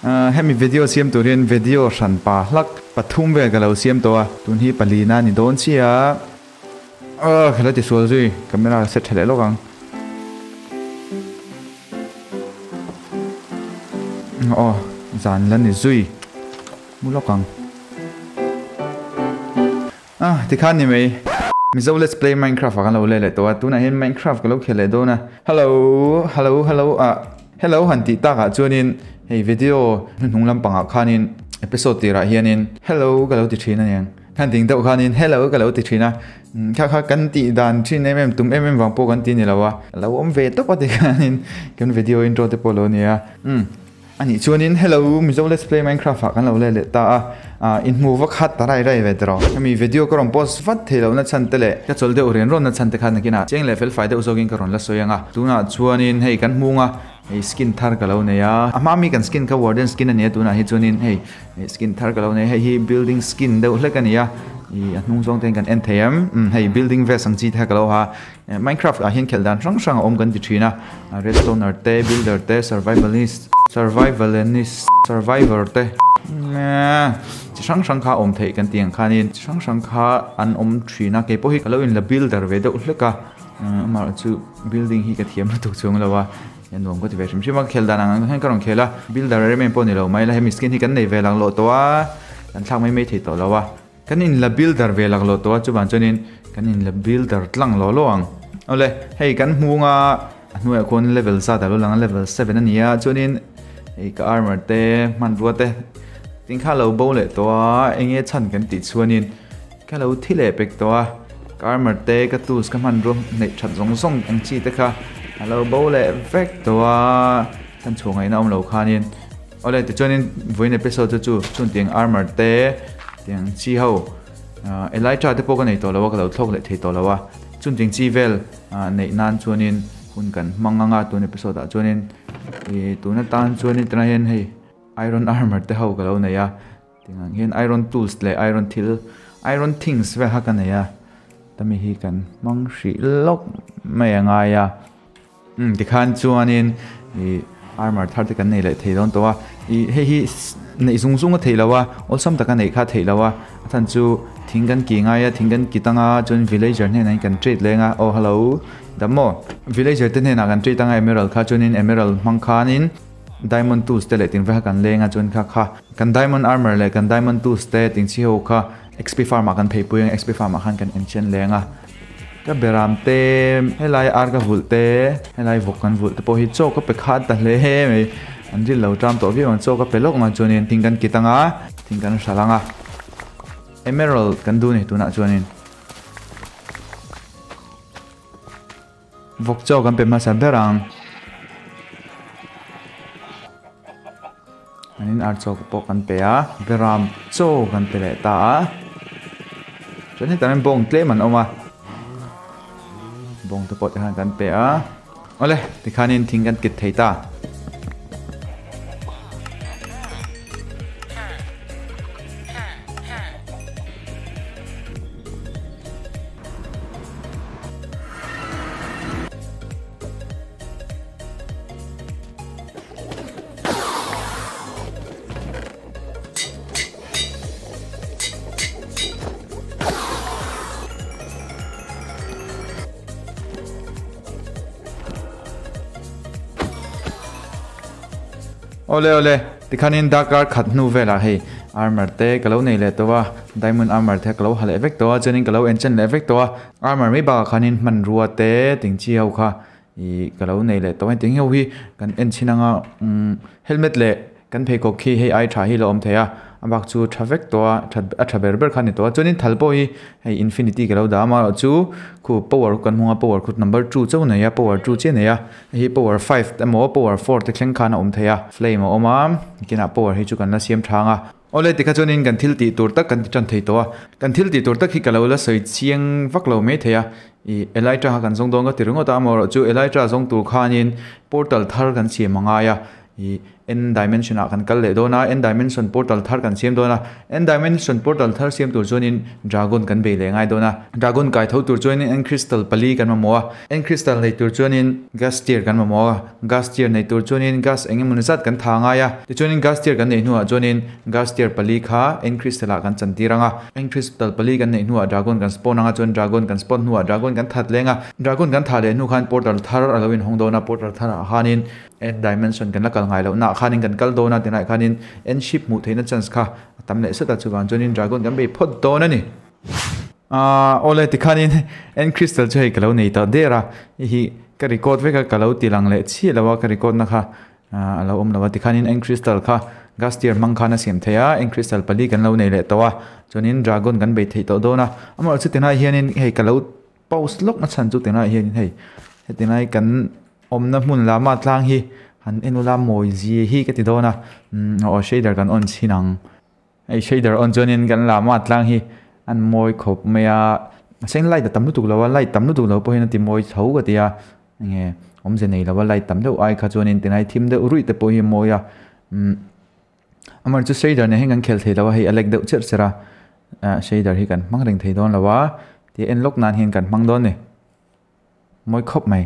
Hemi video siam tur hian video hran pa hlak pathum vel ka lo siam tawh a, tun hi palina a ni dawn chiah a. Ka la ti sual zui, camera set tha leh lawk ang. Aw, zan la ni zui, mu lawk ang. Ah, tikhan ni mai. Mizo Let's Play Minecraft ah kan lo leh leh tawh a, tunah hian Minecraft ka lo khel leh dawn a. Hello, hello, hello ah, hello han tih takah chuanin hei video hnuhnung lampangah khanin episode tirah hianin hello ka lo ti thin a niang. Khan ding deuh khanin hello ka lo ti thin a, kha kha kan tih dan thin em em tum em em vang pawh kan ti ni lo a, lo awm ve tawp a tikhanin kan video intro te pawh a lo ni a. Umm. A nih chuanin hello Mizo Let's Play Minecraft ah kan lo let leh ta a, ah inhmu va khat ta rai rai ve tawh. Hemi video ka rawn post vat thei lohna chhan te leh ka chawl deuh rian rawnna chhan te khan nakinah cheng leh felfai deuh zawkin ka rawn la sawi ang a. Tunah chuanin hei kan hmung a, hei skin thar ka lo nei a, a hma mi kan skin kha warden skin a ni a tunah hi chuanin hei skin thar ka lo nei a, hei hi building skin deuh hlek a ni a, ih a hnung zawng te hian kan en thei em, umm hei building vest ang chi te kha ka lo ha. Minecraft ah hian khelh dan hrang hrang a awm kan ti thin a, redstoner te, builder te, survivalist, survivalenist, survivor te chi hrang hrang kha awm theih kan tih ang khanin chi hrang hrang kha an awm thin a, keipawh hi ka lo inla builder ve deuh hlek a, amaherawh chu building hi ka thiam lutuk chuang lo a, nuam ka ti ve hrim hrim a, khelh dan ang ang hian ka rawn khel a, builder em em pawh ni lo mai la hemi skin hi kan nei ve laklawh tawh a, kan thlak mai mai thei tawh lo a. Kan inla builder ve laklawh tawh a, chuvang chuanin kan inla builder tlang lawh lawh ang. Awle, hei kan hmung a, a hnuaiah khuan level zat a lo lang a, level 7 a ni a, chuanin hei ka armor te, hmanrua te tin kha a lo bo leh tawh a, eng nge chhan kan tih chuanin ka lo thi leh pek tawh a, ka armor te, ka tools, ka hmanrua neih that zawng zawng ang chi te kha a lo bo leh vek tawh a, chhan chhuah ngaihna awm lo khanin. Awle tichuanin vawiin episode chu chu chun tiang armor te tiang chi ho Elytra te pawh ka nei tawh lo a ka lo thlawk leh thei tawh lo a chun tiang chi vel neih nan chuanin hun kan hmang anga tun episode ah chuanin ih tun atan chuanin tunah hian hei iron armor te ho ka lo nei a tiang ang hian iron tools leh iron thil iron things vel kha ka nei a tami hi kan hmang hrih lawk mai a ngai a. Umm tikhan chuanin ih armor thar te kan nei leh thei dawn tawh a, ih hei hi neih zung zung a theih loh a, awlsam taka neih kha a theih loh a, a chhan chu thing kan ki ngai a, thing kan ki tang a chuan villager hnenah hian kan trade leng a, aw hello dam maw? Villager te hnenah kan trade anga emerald kha chuanin emerald hmang khanin diamond tools te leh ting vek kha kan leng a chuan kha kha kan diamond armor leh kan diamond tools te ting chi ho kha xp farm ah kan phei pui ang xp farm ah khan kan enchhen leng a. Ka beram te, helai ar ka vulh te, helai vawk kan vulh te pawh hi chaw ka pe khat ta hle mai. An ril lo ṭam tawh viau ang chaw ka pe lawk ang chuanin thing kan kit ang a, thing kan hralh ang a. Emerald kan duh a ni tunah chuanin. Vawk chaw kan pe hmasa ber ang. Anin ar chaw pawh kan pe a, beram chaw kan pe leh ta a. Chuan hetah hian bawng tlem an awm a. Bawng te pawh tikhan kan pe a. Awle, tikhanin thing kan kit thei ta. Awle awle tikhanin darkar khat hnu velah hei armor te ka lo nei leh tawh a diamond armor te ka lo ha leh vek tawh a chuanin ka lo enchant leh vek tawh a armor mai bakah khanin hmanrua te tingchi ho kha Ih ka lo nei leh tawh a hetiang ho hi kan en chhin anga umm helmet leh kan pheikhawk khi hei ai tha hi la awm thei a a bak chu tha vek tawh a that a tha ber ber kha a ni tawh a chuanin thal pawh hi hei infinity ka lo dah a amaherawh chu khu power kan hmang a power khu number two chauh a nei a power two chiah a nei a hei hi power five emaw power four te thleng khan a awm thei a flame a awm a kinah power hi chu kan la siam thang a. Awle tikha chuanin kan thil tih tur tak kan ti tan thei tawh a, kan thil tih tur tak hi ka lo la sawi chiang vak lo mai thei a, ih Elytra kha kan zawng dawn ka ti ringawt a, amaherawh chu Elytra zawng tur khanin portal thar kan siam a ngai a, ih End dimension ah kan kal leh dawn a, End dimension portal thar kan siam dawn a, End dimension portal thar siam tur chuanin dragon kan bei leh ngai dawn a, dragon kai tho tur chuanin End crystal pali kan mamawh a, End crystal nei tur chuanin gas tier kan mamawh a, gas tier nei tur chuanin gas eng emaw ni zat kan tha ngai a, tichuanin gas tier kan neih hnuah chuanin gas tier pali kha End crystal ah kan chan tir ang a, End crystal pali kan neih hnuah dragon kan spawn ang a, chuan dragon kan spawn hnuah dragon kan that leng a, dragon kan thah leh hnu khan portal thar a lo inhawng dawn a, portal thar ah khanin End dimension kan la kal ngai loh naah khanin kan kal dawn a, tilaiah khanin end ship hmuh theihna chance kha a tam leh sat a, chuvang chuanin dragon kan bei phawt dawn a ni. Aaa awle tikhanin end crystal chu hei ka lo nei ta der a, hei hi ka record vek a ka lo ti lang leh chiah lo a ka record na kha a lo awm lo a, tikhanin end crystal kha gas tier hmang khan a siam thei a, end crystal pali kan lo nei leh tawh a, chuanin dragon kan bei theih tawh dawn a, amaherawhchu tilaiah hianin hei ka lo Pause lawk na chhan chu tunah hian hei heti lai kan awmna hmun lama tlang hi han en ula mawi zia hi ka ti dawn a umm aw shader kan on chhin ang hei shader on chuanin kan lama tlang hi an mawi khawp mai a mahse light a tam lutuk lo a light tam lutuk lo pawh hian a ti mawi tho ka ti a enge awmze nei lo a light tam deuh ai kha chuanin tilai thim deuh ruih te pawh hi a mawi a umm. Amar chu shader nen hian kan khel thei lo a, hei a lag deuh cherh cherh a, ah shader hi kan hmang reng thei dawn lo a, tih en lawk nan hian kan hmang dawn a ni, mawi khawp mai.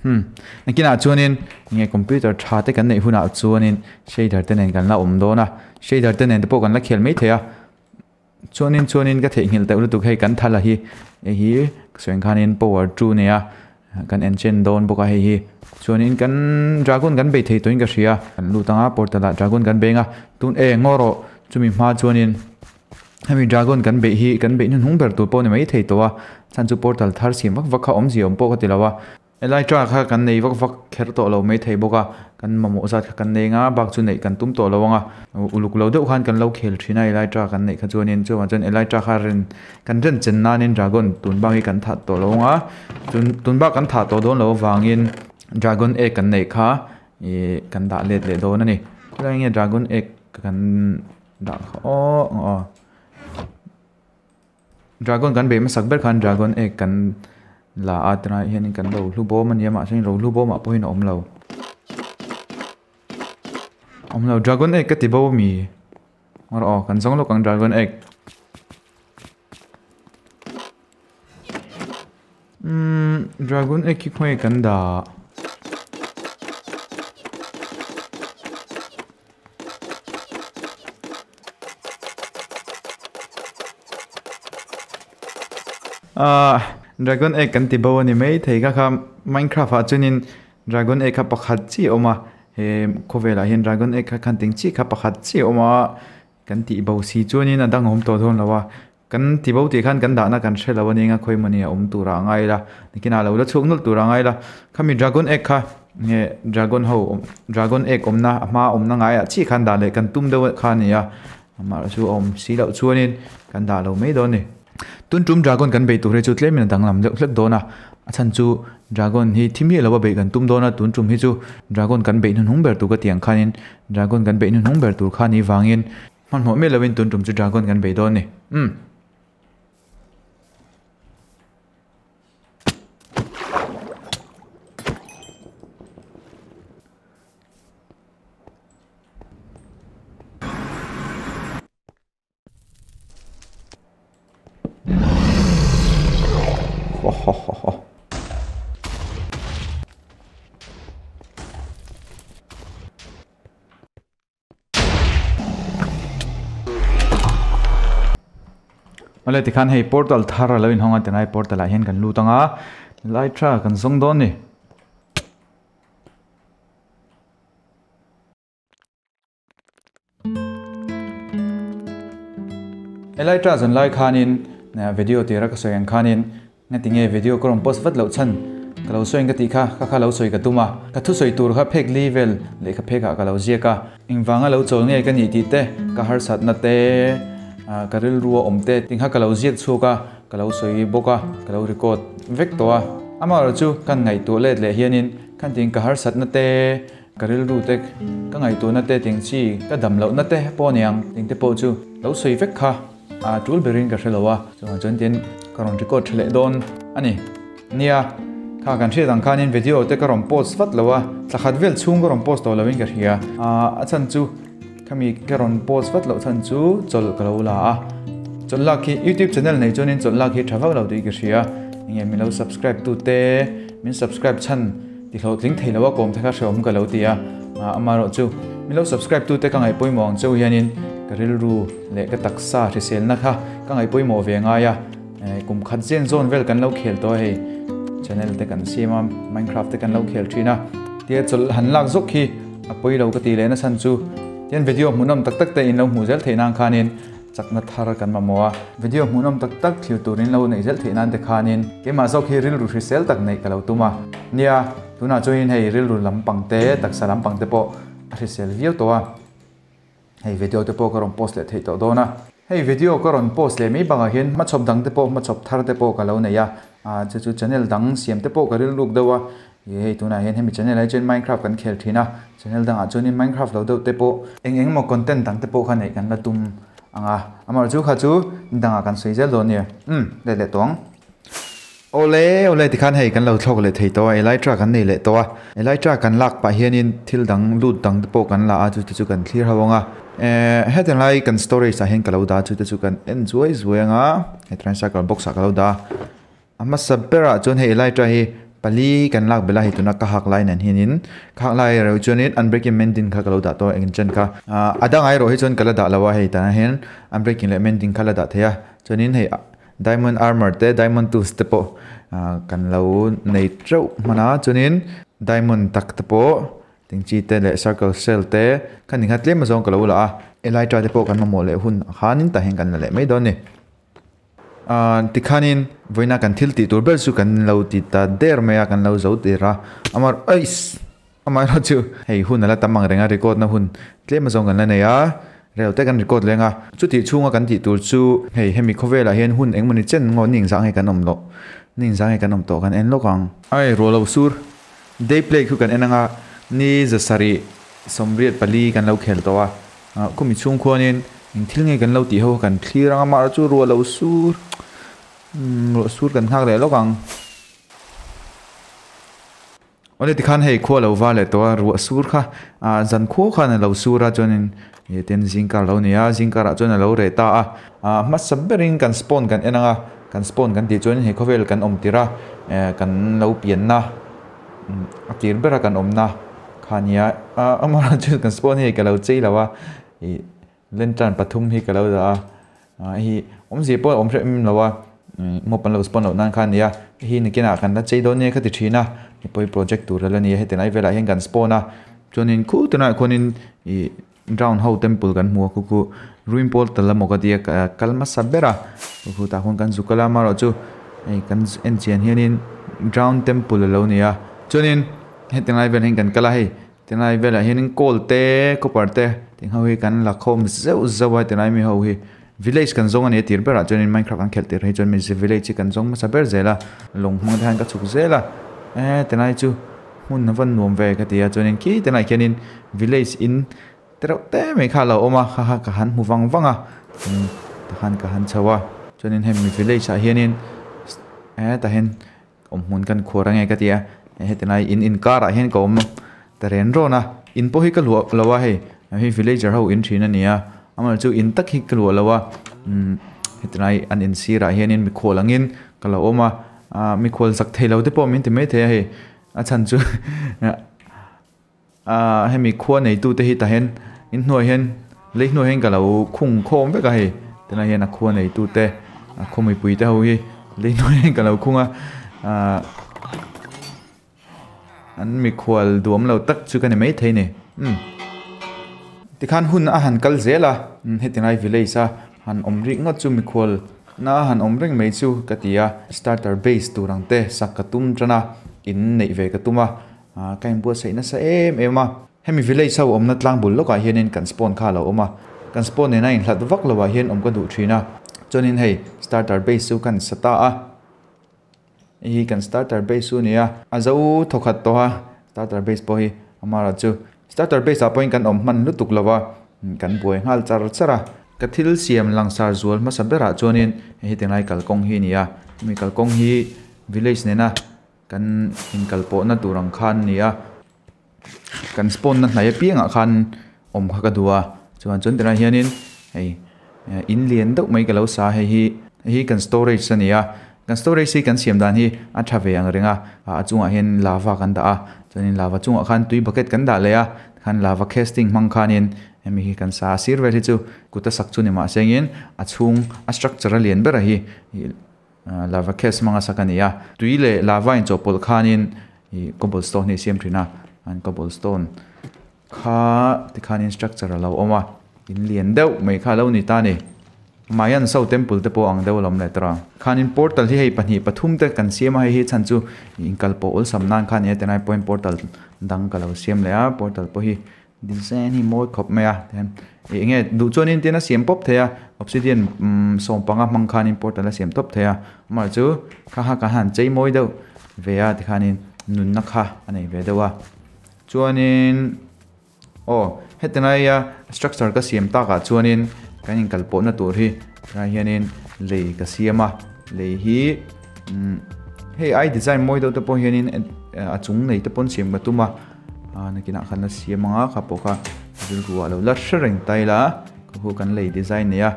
Hmm, nakinah chuanin enge computer tha te kan neih hunah chuanin shader te nen kan la awm dawn a, shader te nen te pawh kan la khel mai thei a. Chuanin chuanin ka theihnghilh deuh lutuk hei kan thala hi hei hi sawi khanin power two nia kan enchant dawn bawk a hei hi chuanin kan dragon kan bei thei tawhin ka hria kan lut anga portal ah dragon kan beng a tun e ngaw rawh chumi hma chuanin hemi dragon kan beih hi kan beih hnuhnung ber tur pawh a ni mai thei tawh a chhan chu portal thar siam vak vak kha awmzia awm pawh ka ti lo a. Elytra kha kan nei vak vak kher tawh lo maithei bawk a, kan mamawh zat kha kan nei nga, bak chu neih kan tum tawh lo ang a, uluk lo deuh khan kan lo khel thin a Elytra kan neih kha chuanin chuvang chuan Elytra kha ren kan ren chen nanin dragon tun bak hi kan thah tawh lo ang a, tun tun bak kan thah tawh dawn loh avangin dragon egg kan neih kha ih kan dah let leh dawn a ni, khawlai nge dragon egg kan dah kha aw aw. Dragon kan beih hmasak ber khan dragon egg kan la a tunah hianin kan lo hlu bawm a ni a mahse ro hlu bawmah pawhin a awm lo. Awm lo dragon egg ka ti bo ami? Ngaw rawh aw kan zawng lawk ang dragon egg. Umm dragon egg hi khawnge kan dah? Ahh dragon egg kan ti bo a ni mai thei kha kha minecraft ah chuanin dragon egg kha pakhat chiah a awm a he khawvelah hian dragon egg kha khan ting chiah kha pakhat chiah a awm a kan tih bo si chuanin a dang a awm tawh dawn lo a. Kan ti bo tih khan kan dahna kan hre lo a nia khawi mawni a awm tur ah a ngai la nikinah lo la chhuak nawlh tur ah a ngai la khami dragon egg kha nge dragon ho dragon egg awmna a hma awmna ngaiah chiah khan dah leh kan tum deuh kha a ni a amah chu a awm si loh chuanin kan dah lo mai dawn a ni. Tun tum dragon kan bei tur hi chu tlemin a danglam deuh hlek dawn a a chhan chu dragon hi thi miah lo a beih kan tum dawn a tun tum hi chu dragon kan beih hnuhnung ber tur ka tih ang khanin dragon kan beih hnuhnung ber tur kha ni vangin Hmanhmawh miah lovin tun tum chu dragon kan bei dawn ni. Umm. Ho ho ho ho. Awle tikhan hei portal thar a lo inhawng a tilai portal ah hian kan lut ang a tilai tha kan zawng dawn a ni. Helai tha zan lai khanin video tira ka sawi ang khanin Ngati nge video ka rawn post vat loh chhan ka lo sawi ang ka tih kha, kha kha lo sawi ka tum a, ka thusawi tur kha phek li vel leh ka phek ah ka lo ziak a, engvanga lo chawl nge ka nih tih te, ka harsatna te, ka rilru a awm te ting kha ka lo ziak chhuak a, ka lo sawi bawk a, ka lo record vek tawh a. Amaherawh chu kan ngaihtuah let leh hianin khan ting ka harsatna te, ka rilru te, ka ngaihtuahna te ting chi ka dam lohna te pawh aniang ting te pawh chu lo sawi vek kha. A tul berin ka hre lo a, chuvang chuan tin ka rawn record tha leh dawn a ni. Nia, Kha kan hriat ang khanin video te ka rawn post vat lo a, thla khat vel chhung ka rawn post tawh loin ka hria. A chhan chu khami ka rawn post vat loh chhan chu chawlh ka lo la a. Chawlh lak hi YouTube channel nei chuanin chawlh lak hi tha vak lo tih ka hria. Enge min lo subscribe tu te, min subscribe chhan ti hlawhtling thei lo a kawm te kha hreawm ka lo ti a. Amaherawh chu min lo subscribe tu te ka ngaih pawimawh ang cheu hianin ka rilru leh ka taksa hriselna kha ka ngaih pawimawh ve ngai a. Kum khat zen zawn vel kan lo khel tawh a hei channel te kan siam a minecraft te kan lo khel thin a tia chawlh han lak zawk hi a pawi lo ka ti leh nasa chu tian video hmuhnawm tak tak te in lo hmuh zel theih nan khanin chakna thar kan mamawh a video hmuhnawm tak tak thlir tur in lo neih zel theih nan te khanin keimah zawk hi rilru hrisel tak neih ka lo tum a nia tunah chuanin hei rilru lampang te taksa lampang te pawh a hrisel viau tawh a. Hei video te pawh ka rawn post leh theih tawh dawn a. Hei video ka rawn post leh mai bakah hian hmachhawp dang te pawh hmachhawp thar te pawh ka lo nei a. Ah chu chu channel dang siam te pawh ka rilruk deuh a. Ih hei tunah hian hemi channel ah hi chuan minecraft kan khel thin a. Channel dangah chuanin minecraft lo deuh te pawh eng eng emaw content dang te pawh kha neih kan la tum ang a. Amaherawhchu chu kha chu dangah kan sawi zel dawn nia. Umm let leh tawh ang. Awle awle tikhan hei kan lo thlawk leh thei tawh a, Elytra kan nei leh tawh a, Elytra kan lak pah hianin thil dang lut dang te pawh kan la a, chute chu kan thlir ho ang a, eh hetiang lai kan storage ah hian ka lo dah a, chute chu kan en zuai zuai ang a, he tricycle box ah ka lo dah a, a hmasa berah chuan hei Elytra hi pali kan lak belh a, hei tuna ka hak lai nen hianin ka hak lai erawh chuanin unbreaking mending kha ka lo dah tawh a, engchen kha ah a dangah erawh hi chuan ka la dah lo a, hei tah hian unbreaking leh mending kha la dah thei a, chuanin hei. Diamond armor te diamond tools te pawh kan lo nei teuh hman a chuanin diamond tak te pawh ting chi te leh circle shell te kha ni kha tlem azawng ka lo la a elytra te pawh kan mamawh leh hun ah khanin tah hian kan la leh mai dawn a ni ahh tikhanin vawiina kan thil tih tur ber chu kan lo ti ta der mai a kan lo zo der a amar eiss. Amaherawh chu hei hun a la tam ang reng a, record na hun tlem azawng kan la nei a, rel te kan record leng a, chutih chhunga kan tih tur chu hei hemi khawvelah hian hun engmawni chen ngaw ning zah nge kan awm loh, ning zah nge kan awm tawh kan en lawk ang. Ai ruah lo sur, day play khu kan en anga ni zasarih 84 kan lo khel tawh a, khumi chhung khuanin eng thil nge kan lo tih ho kan thlir ang amaherawh chu ruah lo sur, ruah sur kan nghak leh lawk ang. Awle tikhan hei khua lo va leh tawh a, ruah sur kha ah zan khuau khan a lo sur a chuanin ih tin zingkar lo ni a, zingkarah chuan a lo reh ta a, ah hmasa berin kan spawn kan en ang a, kan spawn kan tih chuan hei khawvel kan awm tir a, eh kan lo pianna a tir bera kan awmna kha a ni a, ah amaherawhchu chu kan spawn hi ka lo chei lo a ih lantern pathum hi ka lo dah a, ah hei awmzia pawh a awm hreh em lo a mob an lo spawn loh nan khan a ni a hei nakinah kan la chei dawn nia ka ti thin a mipui project tur a la ni a heti lai velah hian kan spawn a chuanin khu tunah khuanin ih ground ho temple kan hmu a khu khu ruin portal emaw ka tia kal hmasa ber a khu tah khuan kan zuk a la amaherawh chu hei kan en chian hianin ground temple a lo ni a chuanin heti lai velah hian kan kal a hei. Tilai velah hianin kawl te copper te tih ho hi kan la khawm zeuh zeuh a tilai mi ho hi village kan zawng a ni a tir berah chuanin minecraft an khelh tir hi chuan mizi village hi kan zawng hmasa ber zel a lung hmang te hian ka chhuk zel a eh tilai chu hmun a va nuam ve ka ti a chuanin khi tilai khianin village in te reuh te mai kha a lo awm a kha kha ka han hmu vang vang a tah khan ka han chho a chuanin hemi village ah hianin eh tah hian. Awmhmun kan khuar ange ka ti a, heti lai in inkarah hian ka awm ta ren rawn a, in pawh hi ka luah lo a hei, hei villager ho in thin a ni a, amaherawhchu chu in tak hi ka luah lo a, umm heti lai an in sirah hianin mikhual angin ka lo awm a, ah mikhual zak thei lo te pawh min ti maithei a hei, a chhan chu Ahh hemi khua neitu te hi tah hian in hnuai hian lei hnuai hian ka lo khung khawm vek a hei tunah hian a khua neitu te a khaw mipui te ho hi lei hnuai hian ka lo khung a ahh an mikhual duam lo tak chu ka ni maithei a ni umm tikhan hun a han kal zel a heti lai village a han awm rih ngawt chu mikhual na han awm reng mai chu ka ti a starter base tur ang te sak ka tum tan a in neih ve ka tum a. Ah ka inbuatsaih nasa em em a, hemi village ho awmna tlang bul lawkah hianin kan spawn kha a lo awm a, kan spawn nena inhlat vak lovah hian awm ka duh thin a, chuanin hei starter base chu kan sa ta a, hei hi kan starter base chu a ni a, a zo thawkhat tawh a starter base pawh hi amara chu starter base ah pawhin kan awm hman lutuk lova kan buai nghal char char a. Ka thil siam langsar zual hmasa berah chuanin hei hi tinglai kalkawng hi a ni a, hemi kalkawng hi village nena. kan inkal pawhna tur ang khan a ni a kan spawn na hnai apiangah khan awm kha ka duh a chuan chuan tilai hianin hei in lian deuh mai ka lo sa a hei hi hei hi kan storage a ni a kan storage hi kan siam dan hi a tha ve ang reng a a chungah hian lava kan dah a chuanin lava chungah khan tui bucket kan dah leh a tikhan lava casting hmang khanin hemi hi kan sa a sir vel hi chu kut a sak chu ni mahse engin a chhung a structure a lian ber a hi ih lava cast hmanga sak a ni a tui leh lava inchawhpawlh khanin ih cobblestone hi a siam thin a an cobblestone kha tikhanin structure a lo awm a in lian deuh mai kha a lo ni ta a ni Mayan so temple te pawh ang deuh a lo awm leh tawh a khanin portal hi hei pahnih pathum te kan siam a hei hi chhan chu inkal pawh awlsam nan khan nia tilai pawhin portal dang ka lo siam leh a portal pawh hi design hi mawi khawp mai a tihian ih enge duh chuanin tin a siam pawp thei a obsidian umm sawmpanga hmang khanin portal a siam tawp thei a amaherawhchu chu kha kha kan han chei mawi deuh ve a tikhanin nunna kha a nei ve deuh a chuanin aw heti laia structure ka siam takah chuanin kan inkal pawhna tur hi tilai hianin lei ka siam a lei hi umm hei ai design mawi deuh te pawh hianin a chung nei te pawn siam ka tum a. A nakinah khan la siam ang a kha pawh kha rilru ah lo la hre reng ta ila ka hu kan lei design nei a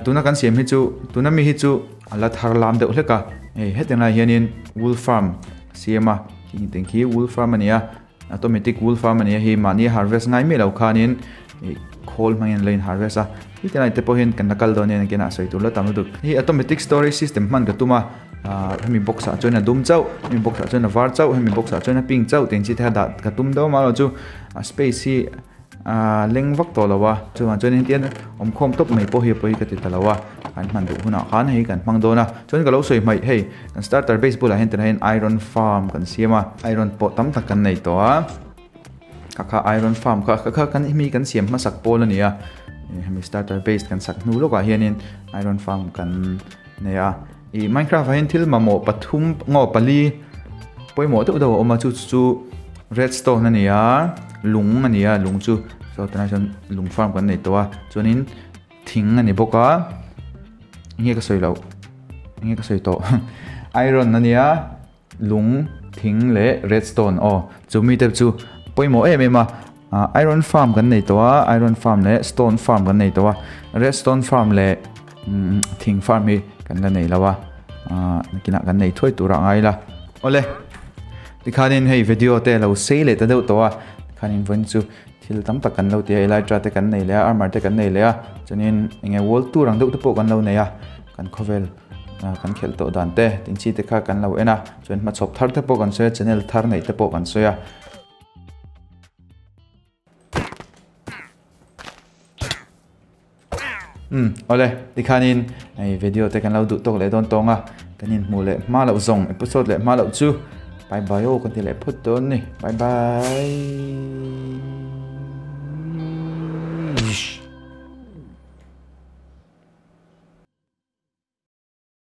tuna kan siam hi chu tuna mi hi chu a la thar lam deuh hlek a hei hetiang lai hianin wool farm siam a khing teng khi wool farm a ni a automatic wool farm a ni a hei mahni harvest ngai miah lo khanin ih khawl hmangin an lo in harvest a hetiang lai te pawh hian kan la kal dawn nia nakinah sawi tur la tam lutuk hei automatic storage system hman ka tum a. Ahh hemi box ah chuan a dum chauh hemi box ah chuan a var chauh hemi box ah chuan a pink chauh tih ang chi te kha dah ka tum deuh a amaherawhchu a space hi ahh leng vak tawh lo a chuvang chuan hetiang awm khawm tawp mai pawh hi a pawi ka ti ta lo a kan hman duh hunah khan hei kan hmang dawn a chuan ka lo sawi hmaih hei kan starter base bulah hian tunah hian iron farm kan siam a iron pawh tam tak kan nei tawh a kha kha iron farm kha kha kha kan hemi kan siam hmasak pawl a ni a hemi starter base kan sak hnu lawkah hianin iron farm kan nei a. Ih Minecraft ah hian thil mamawh pathum ngaw pali pawimawh deuh deuh a awm a chu chu redstone a ni a lung a ni a lung chu saw tunah chuan lung farm kan nei tawh a chuanin thing a ni bawk a enge ka sawi loh enge ka sawi tawh iron a nia lung thing leh redstone aw chu mite chu pawimawh em em a ah iron farm kan nei tawh a iron farm leh stone farm kan nei tawh a redstone farm leh umm thing farm hi kan la nei lo a ah nakinah kan nei thuai tur ah ngai ila awle tikhanin hei video te a lo sei leh ta deuh tawh a tikhanin vawiin chu thil tam tak kan lo ti a elytra te kan nei leh a armor te kan nei leh a chuanin eng nge world tour ang deuh te pawh kan lo nei a kan khawvel kan khelh tawh dan te tin chi te kha kan lo en a chuan hmachhawp thar te pawh kan sawi a channel thar neih te pawh kan sawi a. Umm awle tikhanin hei video te kan lo duh tawk leh dawn tawng a kan inhmuh leh hma loh zawng episode leh hma loh chu bye bye aw kan ti leh phawt dawn a ni bye bye.